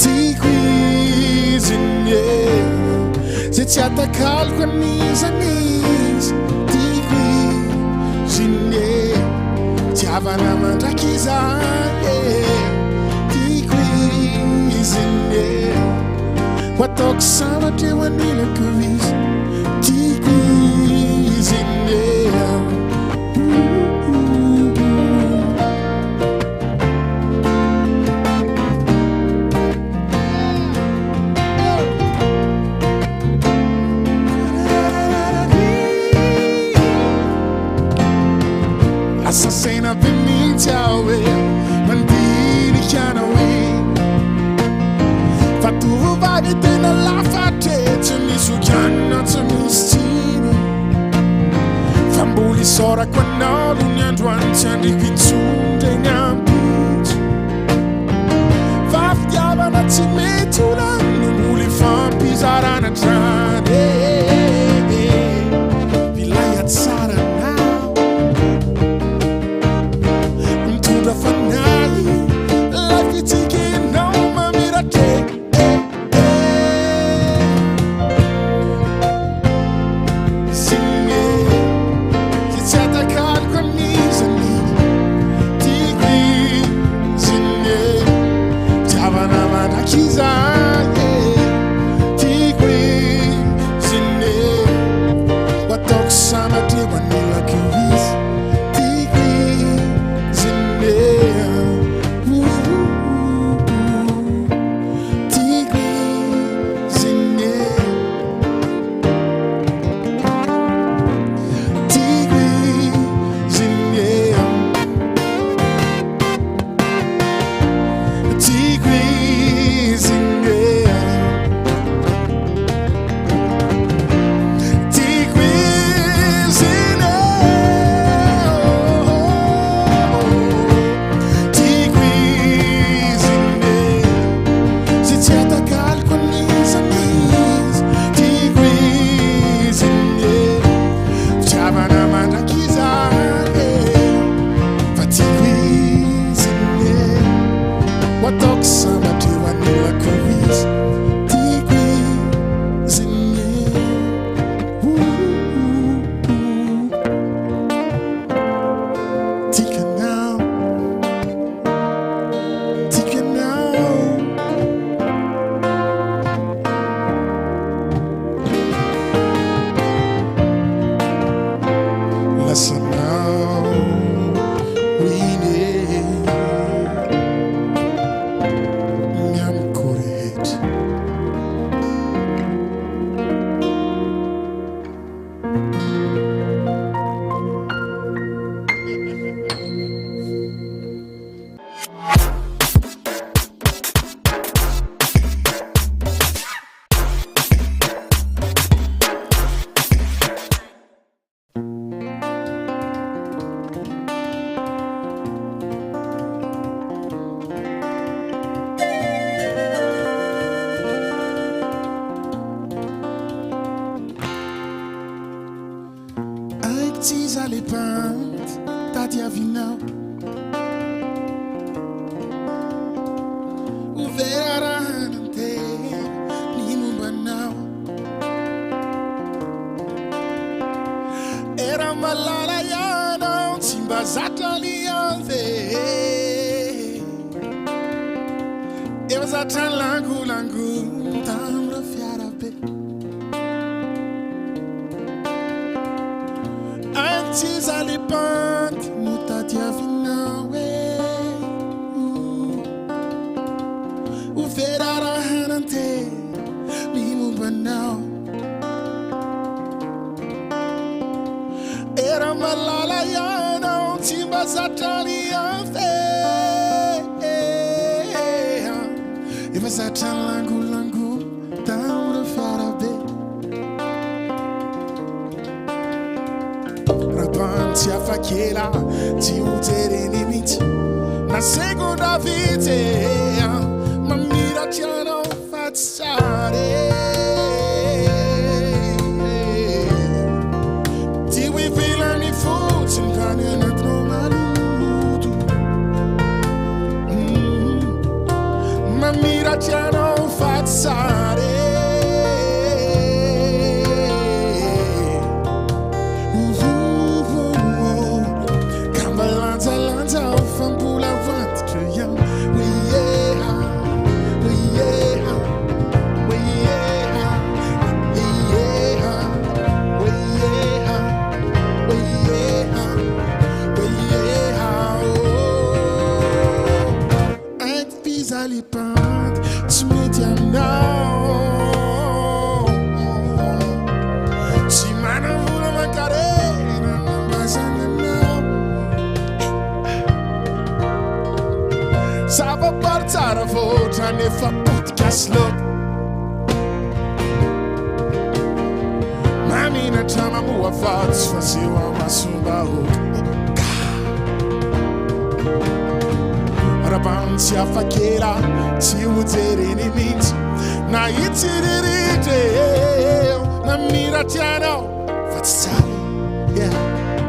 Tiako izy iny e Zay tsy atakaloko an'iza n'iza Tiako izy iny e Tiavana mandrakizay e Tiako izy iny e Ho ataoko sambatra eo anilako izy Tiako izy iny e Lasa saina be mihitsy aho e Mandinika Isaorako anao aloha ny androany tsy andriko intsony ndray ny ampitso fa fitiavana tsy mety ho lany no mbola ifampizarana hatrany eh, Ilay hatsaranao mitondra fanahy ilay fitsikinao mamiratra eh, Tiako izy iny e. Tiako izy iny e. Tiako izy iny e. Tiako izy iny e. Tiako izy iny e. Sy tsy atakaliko an'iza n'iza. Tiako izy iny e. Fitiavana mandrakizay e. Fa tiako izy iny e. Ho ataoko sambatra eo anilako izy. Tiako izy iny e. Tiako ianao. Tiako ianao. Lasanao iny e. Ny amiko rehetra. Haiko tsy iza le bandy tadiavinao. Ho vera raha nantena ny momba anao. Era malala ianao tsy mba zatra ny ave. Efa zatra langolango tamin'ireo fiarabe. Haiko tsy iza le bandy no tadiavinao e. Ho vera raha nantena ny momba anao. Era malala ianao tsy mba zatra ny ave. Efa zatra langolango tamin'ireo fiarabe. Raha tsy afakela tsy ho jereny mihitsy na segondra vitsy e. Mamiratra ianao fa tsy tsara e. Tsy ho ivelany fotsiny fa ny anatinao maloto. Mamiratra ianao fa tsy tsara e. Ka mba lanjalanja aho fa mbola ho antitra ihany. Oui, yeah, oui, yeah, oui, yeah, yeah, oui, yeah, oui, yeah, oui, yeah, oh. Haiko f'iza le bandy tsy mety aminao. Tsy manam-bola aman-karena nambazana anao. Zava-bary tsara voatra nefa potika sy loaka. Maminatra mamoafady tsy faseho amasom-bahoaka Ka Rabany tsy afakela tsy ho jereny mihitsy Na hitsiriritra eo na miratry anao fa tsy tsara Yeah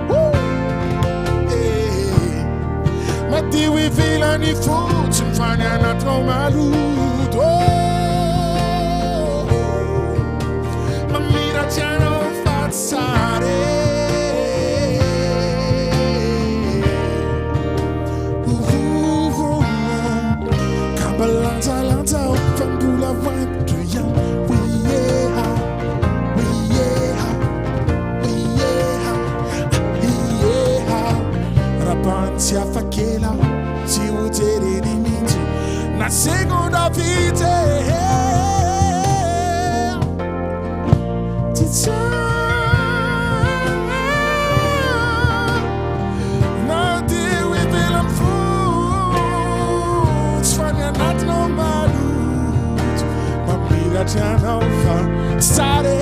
Woo! Eh. Madio ivelany fotsiny fa ny anatinao maloto Oh. Mamiratra anao fa tsy tsara eh. Ouh, Ka mba lanjalanjao fa mbola ho antitra ihany Oui yeah, oui yeah, oui yeah, yeah. Rabany tsy afakela tsy ho jereny mihitsy na segondra vitsy Tsy tsara na dia ho ivelany fotsy fa ny anatinao maloto mamiratra anao fa tsy tsara e.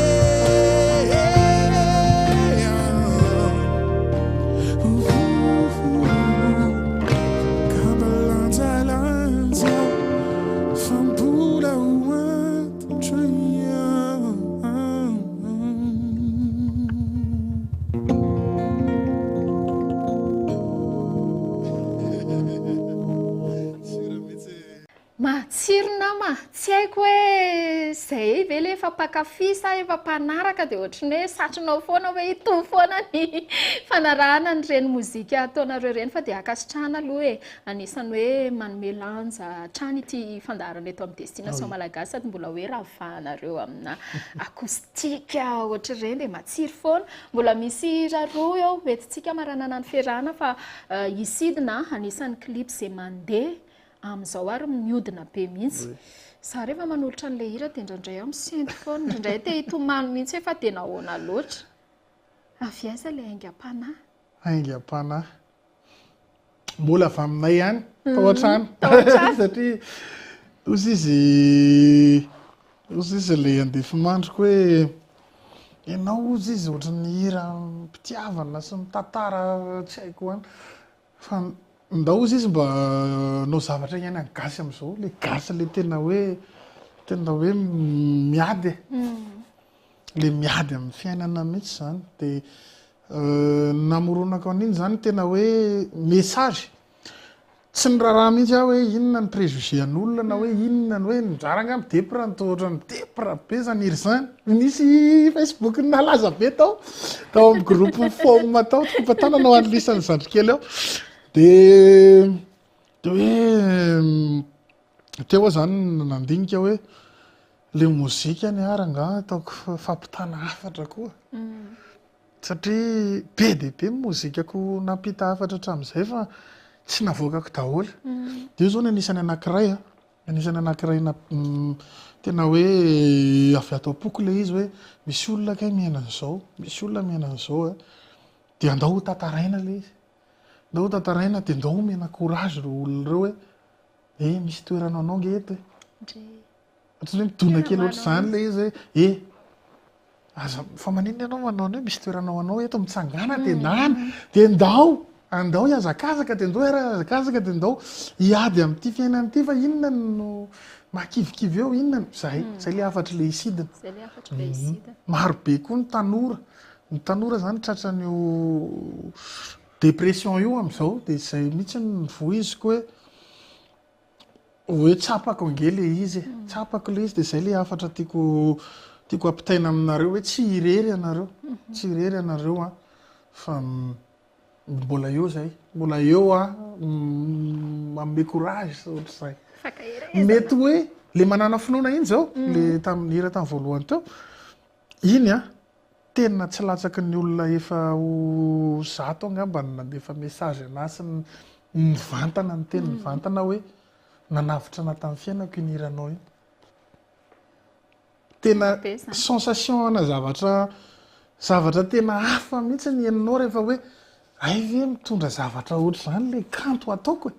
Ka mba lanjalanja fa mbola ho antitra ihany. Matsiro nama, tsy haiko hoe zay ve le efa mpankafy sa efa mpanaraka dia ohatran'ny hoe satrinao foana hoe hitohy foana ny fanarahana an'ireny mozika ataonareo ireny fa dia ankasitrahana aloha e, anisan'ny hoe manome lanja hatrany ity fandaharana eto amin'ny Destination Malagasy sady mbola hoe ravahanareo amina acoustique ohatr'ireny dia matsiro foana. Mbola misy hira roa eo hoentintsika hamaranana ny fiarahana fa hisidina anisan'ny clip izay mandeha Amin'izao ary mihodina be mihitsy. Za rehefa manolotra an'ilay hira dia indraindray aho misento foana, indraindray te hitomany mihitsy hoe fa dia nahoana loatra. Avy aiza ilay aingam-panahy? Aingam-panahy. Mbola avy aminay ihany, tao an-trano. Tao an-trano. Satria hozy izy, hozy izy ilay andefimandriko hoe ianao hozy izy ohatran'ny hiram-pitiavana sy mitantara tsy haiko any. Fa ndao ozy izy mba hanao zavatra iainan'ny gasy amin'izao, le gasy le tena hoe tena hoe miady e. Le miady amin'ny fiainana mihitsy zany. De namoronako an'iny zany tena hoe message. Tsy niraharaha mihitsy aho hoe inona ny préjugé an'olona na hoe inona ny hoe nizara angaha midepra ny toa ohatran'ny midepra be zany hira zany. Nisy Facebook nalaza be tao, tao amin'ny groupe fom tao, tompon-tanana ho an'ny lisan'ny zandrikely ao. De de hoe teo aho zany nandinika hoe le mozika anie ary angaha ataoko fampitana hafatra koa. Satria be dia be ny mozikako nampita hafatra hatramin'izay fa tsy navoakako daholo. De io zao ny anisan'ny anankiray an. Anisan'ny anankiray tena hoe avy ato am-poko ilay izy hoe misy olona kay miaina an'izao, misy olona miaina an'izao a, dia andao ho tantaraina ilay izy. Andao ho tantaraina dia andao omena courage ireo olona ireo hoe eh misy toerana ho anao ange eto e. Ohatran'ny hoe midona kely ohatr'izany ilay izy hoe eh. Aza, fa maninona ianao manao an'io, misy toerana ho anao eto, mitsangàna dia ndana, dia ndao, andao hihazakazaka, dia ndao hiara-hihazakazaka, dia ndao hiady amin'ity fiainana ity fa inona no mahakivikivy eo, inona no, zay, zay ilay hafatr'ilay hisidina. Zay ilay hafatr'ilay hisidina. Maro be koa ny tanora, ny tanora izany tratran'io dépression io amin'izao, dia izay mihitsy no voiziko hoe, Hoe tsapako ange le izy e, tsapako le izy de zay le hafatra tiako tiako ampitaina aminareo hoe tsy irery ianareo, tsy irery ianareo an, fa mbola eo zay, mbola eo aho manome courage sy ohatr'izay. Mety hoe le manana finoana iny zao, le tamin'ny hira tamin'ny voalohany teo, iny an, Tena tsy latsaky ny olona efa ho zato angamba no nandefa message anah sy nivantana niteny nivantana hoe nanavotra anah tamin'ny fiainako iny hiranao iny. Tena sensation ana zavatra zavatra tena hafa mihitsy ny henonao rehefa hoe hay ve mitondra zavatra ohatr'izany le kanto ataoko e.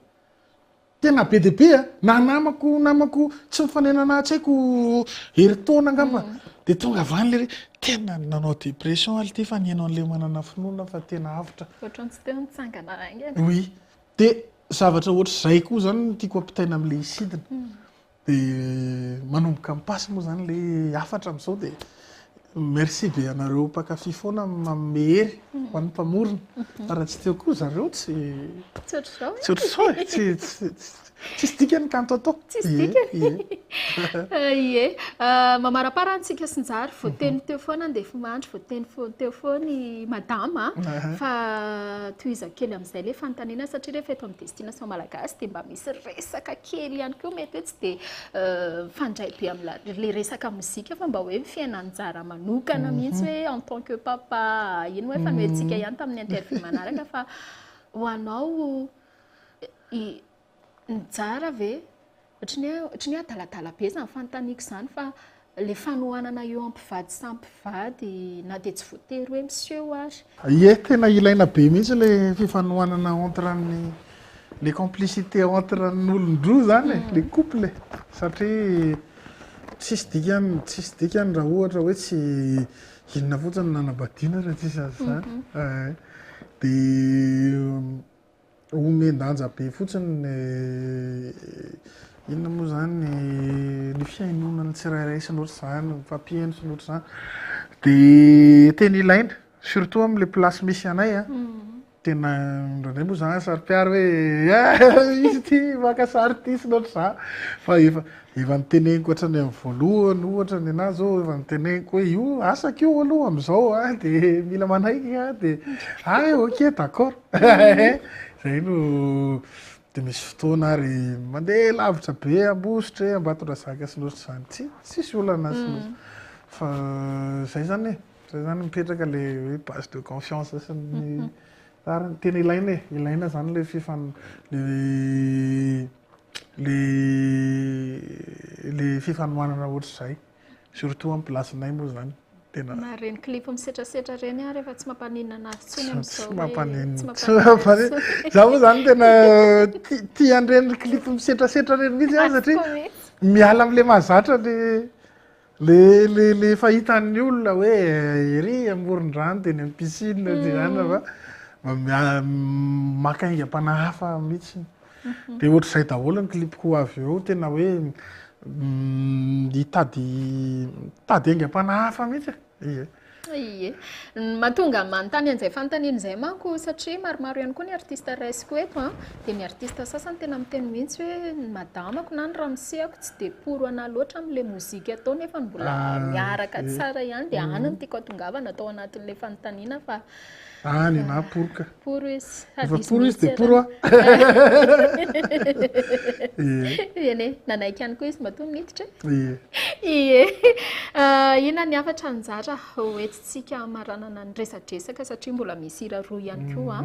Tena be dia be a! Na namako namako tsy mifanena anahy tsy haiko herintaona angamba dia tonga avy any lery tena nanao dépression aho ity fa nihaino an'ilay manana finoana fa tena avotra. Ohatran'ny tsy teo nitsangana haingana. Oui. Dia zavatra ohatr'izay koa izany no tiako ampitaina amin'ilay hisidina. Dia manomboka mipasy moa izany ilay hafatra amin'izao dia merci be anareo mpankafy foana manome hery ho an'ny mpamorona. Fa raha tsy teo koa zareo tsy Tsy ohatr'izao e. Tsy ohatr'izao e. Tsy tsy tsisy dikany ny kanto atao. Tsisy dikany. Ie. Mamaraparana antsika sy Njary, voateny teo foana Andefimandry, voateny teo foana i Madama fa tohizako kely amin'izay ilay fanontaniana satria rehefa eto amin'ny Destination Malagasy dia mba misy resaka kely ihany koa mety hoe tsy dia mifandray be amin'ilay resaka mozika fa mba hoe ny fiainan'i Njara manokana mihitsy hoe en tant que papa, iny moa efa nohentsika ihany tamin'ny interview manaraka fa ho anao i Njara ve ohatran'ny hoe ohatran'ny hoe adaladala be izany fanontaniako izany fa ilay fanohanana eo amin'ny mpivady samy mpivady na dia tsy voatery hoe miseho ary. Ie, tena ilaina be mihitsy ilay fifanohanana entre ny le complicité entre ny olon-droa zany e, le couple e, satria tsisy dikany tsisy dikany raha ohatra hoe tsy inona fotsiny no nanambadiana raha tsisy an'izany. Ee, dia Omen-danja be fotsiny ny inona moa izany ny fihainoana ny tsirairay sy ny ohatr'izany, mifampihaino sy ny ohatr'izany. Dia tena ilaina, surtout amin'ilay place misy anay an, tena indraindray moa za saro-piaro hoe izy ity maka sary ity sy ny ohatr'izany, fa efa efa noteneniko hatrany amin'ny voalohany ohatra ny anahy izao efa noteneniko hoe io asako io aloha amin'izao an, dia mila manaiky an, dia hay ok d'accord. Zay no de misy fotoana ary mandeha lavitra be Ambositra e, Ambatondrazaka sy ny ohatr'izany, tsy tsisy olana sy ny fa zay zany e, zay zany mipetraka le hoe base de confiance sy ny tariny, tena ilaina e, ilaina zany le fifan- le le le fifanohanana ohatr'izay, surtout amin'ny place-nay moa zany. Tena. Na ireny clip misetrasetra ireny ary efa tsy mampaninona anazy intsony amin'izao Tsy mampaninona. Tsy mampaninona. Za moa zany tena tia an'ireny clip misetrasetra ireny mihitsy aho satria miala amin'ilay mahazatra le le le le fahitan'ny olona hoe ery amoron-drano dia eny amin'ny piscine dia any fa mba maka aingam-panahy hafa mihitsy. Dia ohatr'izay daholo ny clip-ko avy eo, tena hoe hitady hitady aingam-panahy hafa mihitsy e. Ie. Ie. Ny mahatonga manontany an'izay fanontaniana izay manko satria maromaro ihany koa ny artiste raisiko eto an, dia ny artiste sasany tena miteny mihitsy hoe ny madamako na ny ramoseko tsy dia pour anà loatra amin'ilay mozika atao nefa mbola miaraka tsara ihany dia any no tiako hatongavana tao anatin'ilay fanontaniana fa Any na pour ka. Pour izy. Efa pour izy dia pour aho. Eny e, nanaiky ihany koa izy matoa niditra e. Ie. Ie. Inona ny hafatra anjara hoentintsika hamaranana ny resadresaka satria mbola misy hira roa ihany koa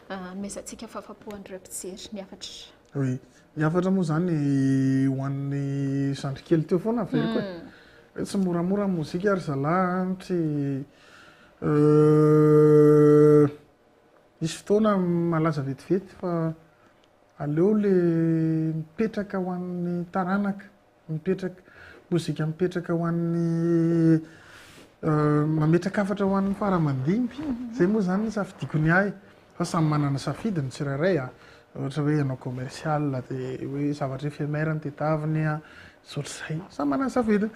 hanomezantsika fahafapo an'ireo mpijery ny hafatra. Oui. Ny hafatra moa izany ho an'ny zandrikely teo foana averiko e. Hoe tsy moramora ny mozika ry zalahy an, tsy Misy fotoana malaza vetivety fa aleo le mipetraka ho an'ny taranaka, mipetraka, mozika mipetraka ho an'ny mametraka hafatra ho an'ny fara aman-dimby. Zay moa zany ny safidiko ny ahy fa samy manana safidy ny tsirairay a. Ohatra hoe hanao commercial de hoe zavatra éphémère no tadiaviny a, sy ohatr'izay. Samy manana ny safidiny.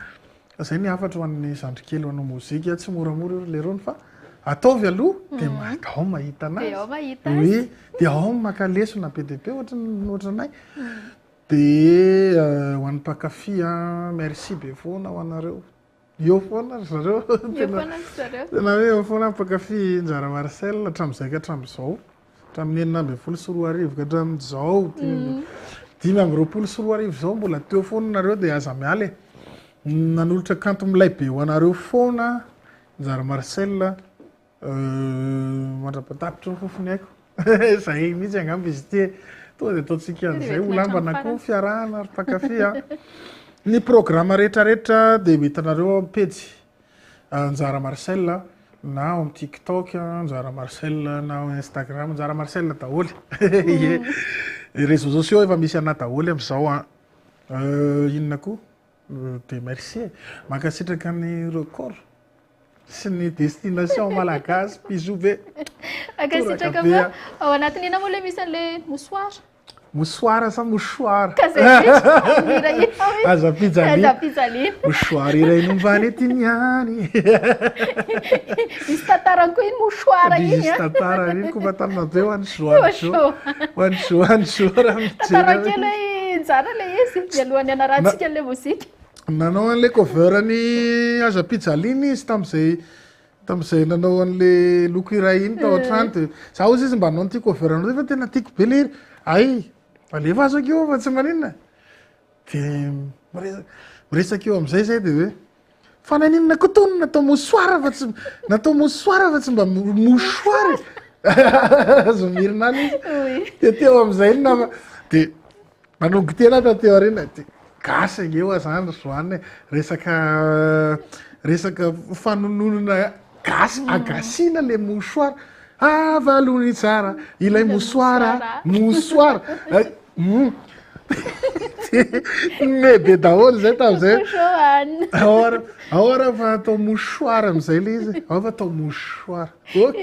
Zay ny hafatro ho an'ny zandry kely manao mozika, tsy moramora io ry lerony fa ataovy aloha dia ao mahita anazy. Dia ao mahita azy. Oui, dia ao maka lesona be dia be ohatran'ny ohatranay. Dia ho an'ny mpankafy an, merci be foana ho anareo. Eo foana ry zareo. Eo foana ry zareo. Tena hoe eo foana ny mpankafy Njara Marcel hatramin'izay ka hatramin'izao. Hatramin'ny 2016 ka hatramin'izao, 2025 izao mbola teo foana nareo dia aza miala e. Nanolotra kanto milay be ho anareo foana Njara Marcel mandra-patapitry ny fofony aiko. Zay mihitsy angamba izy ity e. Tonga dia ataontsika an'izay ho lambana koa fiarahana ry mpankafy a. Ny programa rehetrarehetra dia ho hitanareo ao amin'ny pejy Njara Marcel na ao amin'ny TikTok Njara Marcel na ao Instagram Njara Marcel daholo. Ie. Réseaux sociaux efa misy anah daholo amin'izao an. Inona koa? Dia merci e. Mankasitraka ny record sy ny destination malagasy bisous be. Mankasitraka fa ao anatin'ny inona moa ilay misy an'ilay mouchoir? Mouchoir sa mouchoir? Ka zay mihitsy, mihira iny ao izy. Aza ampijaliana. Aza ampijaliana. Mouchoir iray nombany ety niany. Misy tantarany koa iny mouchoir iny Misy tantara iny koa fa tanana be ho an'ny zo an'ny zo. Ho an'ny zo an'ny zo raha mijery. Tantara kely hoe Njara ilay izy mialohan'ny hanarahantsika an'ilay mozika. Nanao an'ilay cover ny Aza ampijaliana izy tamin'izay Tamin'izay nanao an'le loko iray iny tao an-trano dia za hozy izy mba hanao an'ity cover anao ity fa tena tiako be le hira. Hay, alefa aza akia fa tsy maninona. Dia miresaka miresaka eo amin'izay zay dia hoe fa naninona koa tony natao mouchoir fa tsy natao mouchoir fa tsy mba mouchoir e. Azo mirina any izy. Dia teo amin'izay ny nama dia Manongo tena aho taty aoriana dia gasy ange hoa zany ry Joanne e, resaka resaka fanononana gasy agasiana le mouchoir, avalony tsara ilay mouchoir, mouchoir, hum me be daholo zay tamin'izay, ao ara ao ara fa atao mouchoir amin'izay le izy, ao fa atao mouchoir. Ok.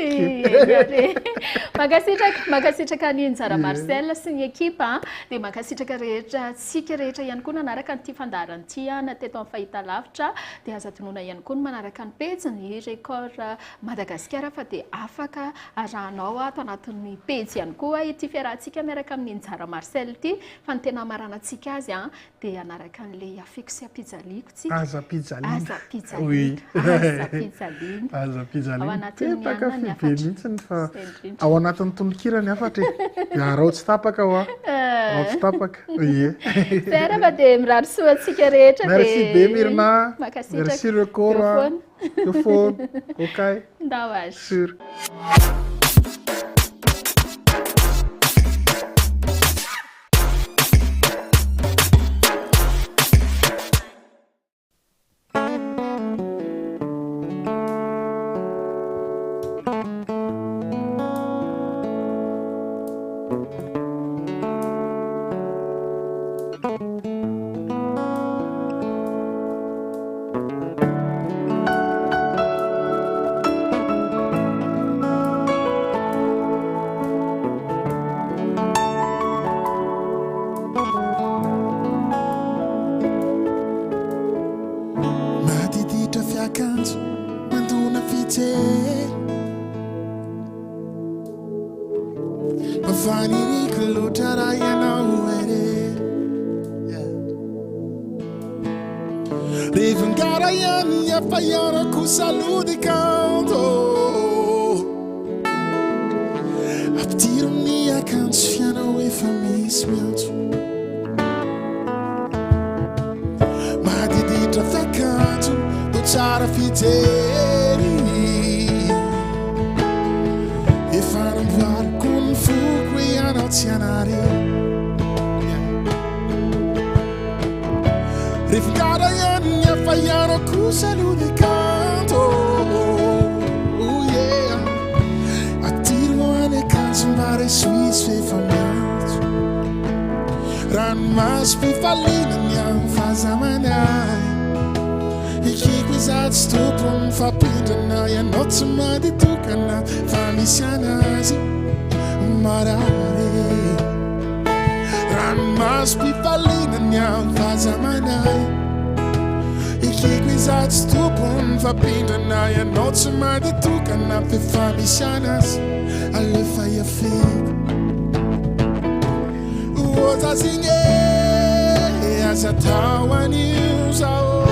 Mankasitraka, mankasitraka an'i Njara Marcel sy ny ekipa dia mankasitraka rehetra antsika rehetra ihany koa nanaraka an'ity fandaharana ity na teto amin'ny fahitalavitra dia aza adinoina ihany koa ny manaraka ny pejin'ny Record Madagasikara fa dia afaka arahanao ato anatin'ny pejy ihany koa ity fiarahantsika miaraka amin'i Njara Marcel ity fa ny tena hamaranantsika azy dia hanaraka an'ilay afiko sy ampijaliako tsika. Aza ampijaliana. Aza ampijaliana. Oui. Aza ampijaliana. Aza ampijaliana. Ao anatin'ny Petaka anona ny be hafatra. mihitsy fa Izay indrindra. ao anatin'ny tononkira ny hafatra e. Dia araho tsy tapaka hoa. Araho tsy tapaka. Ie. Zay ary fa dia mirary soa antsika rehetra dia Merci be Mirna. Mankasitraka. Merci Record. Eo foana. Eo foana. Okay. Ndao ary. Sûr. Madiditra fiakanjo mandona fijery Mba faniriako loatra raha ianao irery Revin-gara ihany ny hafa ianao kosa aloha dia kanto Ampidiro ny akanjo f'ianao efa misy miantso Madiditra fiakanjo toa tsara fijery Efa namboariko ny foko ianao tsy hanary Revin-gara ihany ny hafa ianao kosa aloha dia kanto Oh yeah Atiro any akanjo mba raiso izy f'efa miantso Ranomasom-pifaliana ny amin'ny fahazamany ahy Ekeko izaho tsy tompon'ny fampindrana Ianao tsy mandeha tokana fa misy anazy marary Ranomasom-pifaliana ny amin'ny fahazamana ahy Ekeko izaho tsy tompon'ny fampindrana Ianao tsy mandeha tokana f'efa misy anazy Alefa hiafiko Ozazinge aza atao an'io zao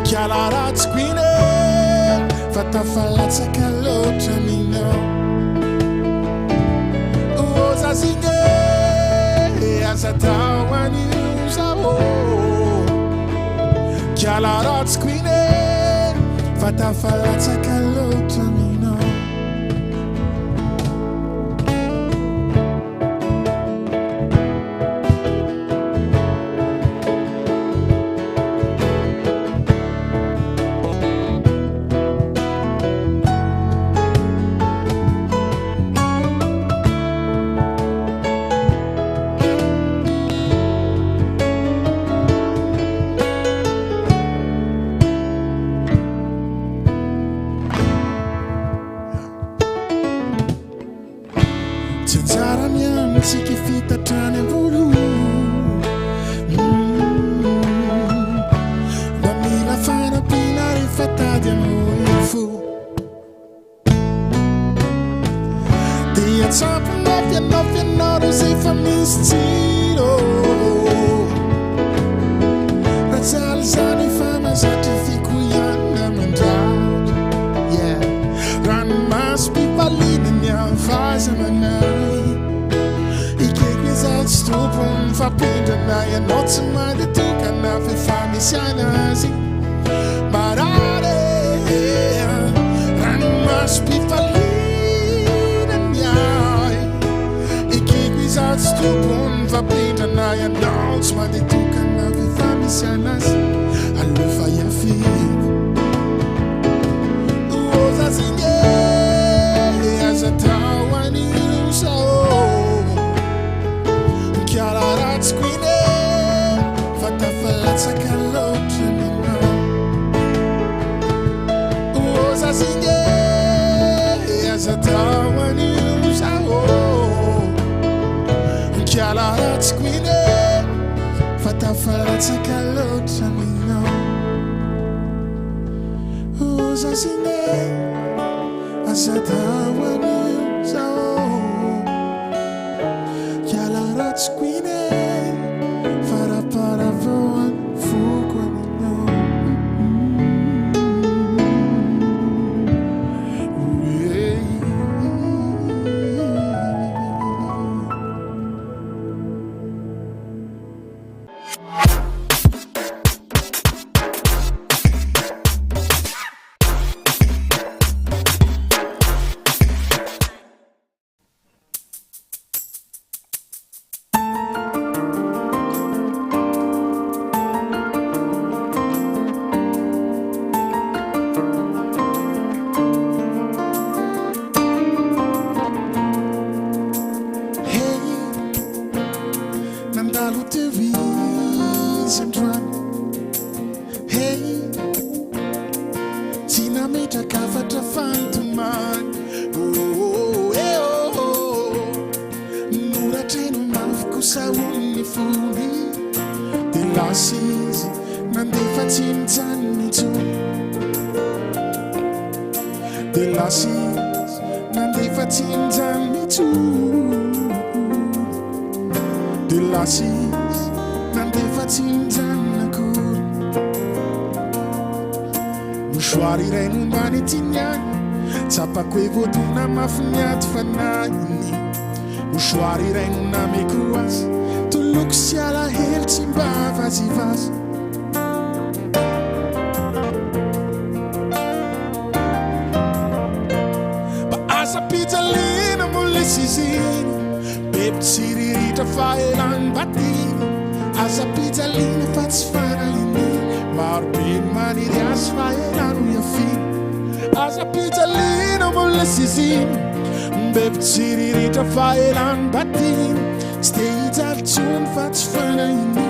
Kiala ratsiko iny e fa tafalatsaka loatra aminao Ozazinge aza atao an'io zao Kiala ratsiko iny e fa tafalatsaka loatra aminao tsy mandeha tokana f'efa misy anazy. Marary e, ranomasom-pifaliana ny ahy. Ekeko izaho tsy tompony fa mpindrana ianao tsy mandeha tokana f'efa misy anazy. Aleo fa hiafiako. Oh zazinge, aza atao an'io sao. Mikala ratsiko iny e, fa tafalatsaka loatra ny anao. Oh zazinge, aza atao an'io sao. Mikala ratsiko iny e, fa tafalatsaka loatra ny anao. Oh zazinge, aza atao an'io sao. Kiala ratsiko iny e, faraparafao any foko aminao. Hey, nandalo teo izy androany. Hey, tsy nametraka hafatra fantomany. Oh, eh, oh, oh. Noratrainy mafy kosa hono ny fony. Dia lasa izy nandefa tsy nijanona intsony. Dia lasa izy nandefa tsy nijanona intsony. Dia lasa izy nandefa tsy nijanona akory. Mouchoir iray no mba nentiny ahy, tsapako hoe voadona mafy ny ady fanahiny. Mouchoir iray no nameko azy, toloko sy alahelo tsy mba vazivazy. Mba asa-pijaliana moa lesy izy iny, be mpitsiriritra fa elan'ny mba tiany. Aza-pijaliana fa tsy fanahiny, maro be ny maniry azy fa ela no hiafiany. Aza-pijaliana moa lesy izy iny, be mpitsiriritra fa elan'ny mba tiany. Tsy te hijaly intsony fa tsy fanahiny,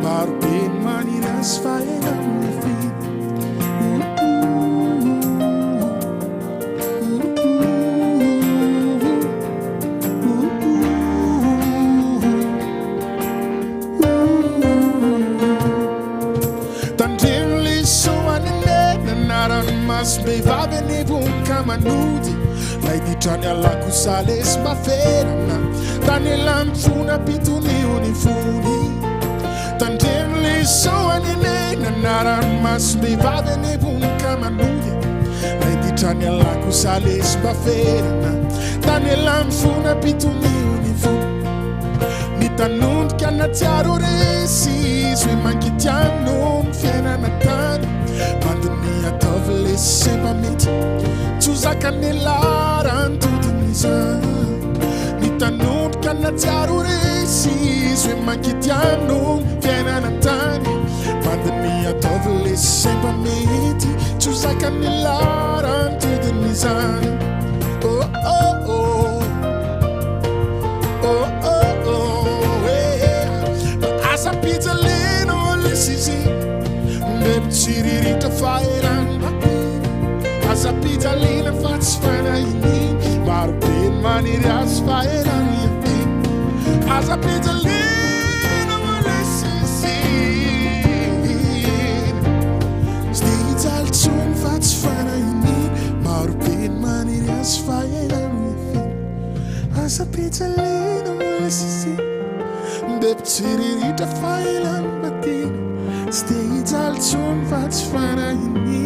maro be ny maniry azy fa ela no hiafiany. Tandremo leso any anarany-masom-behivavy anivon-ka manody. Lay ditrany alako salesy mba ferana. Tany elam-pona mpitonio ny fony. Tandremo leso any anarany-masom-behivavy anivon-ka manody. Lay ditrany alako salesy mba ferana. Tany elam-pona mpitonio ny fony. Nitanondrika natsiaro resy izy hoe mangitiano ny fiainana tany. Mandiniha ataovy lesy semba mety tsy ho zakan'ny larany todin'izany. Nitanondrika natsiaro resy izy hoe mangitiano ny fiainana tany. Mandiniha ataovy lesy semba mety tsy ho zakan'ny larany todin'izany. Oh oh oh. Oh oh oh eh. Fa asa-pijaliana ho lesy izy Be mitsiriritra fa eran'ny mapina. Asa-pijaliana fa tsy fanahiny. Maro be ny maniry azy fa eran'ny mapina. Asa-pijaliana ho lesy izy Tsy te hijaly intsony fa tsy fanahiny. Maro be ny maniry azy fa eran'ny mapina. Aza-pijaliana mbola sisiny. Be mpitsiriritra fa ela no mba tiana. Tsy te hijaly intsony fa tsy fanahiny.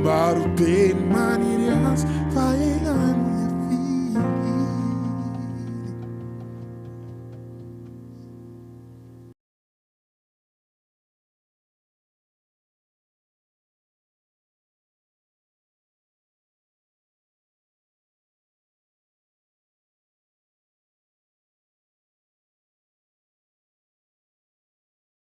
Maro be ny maniry azy fa ela.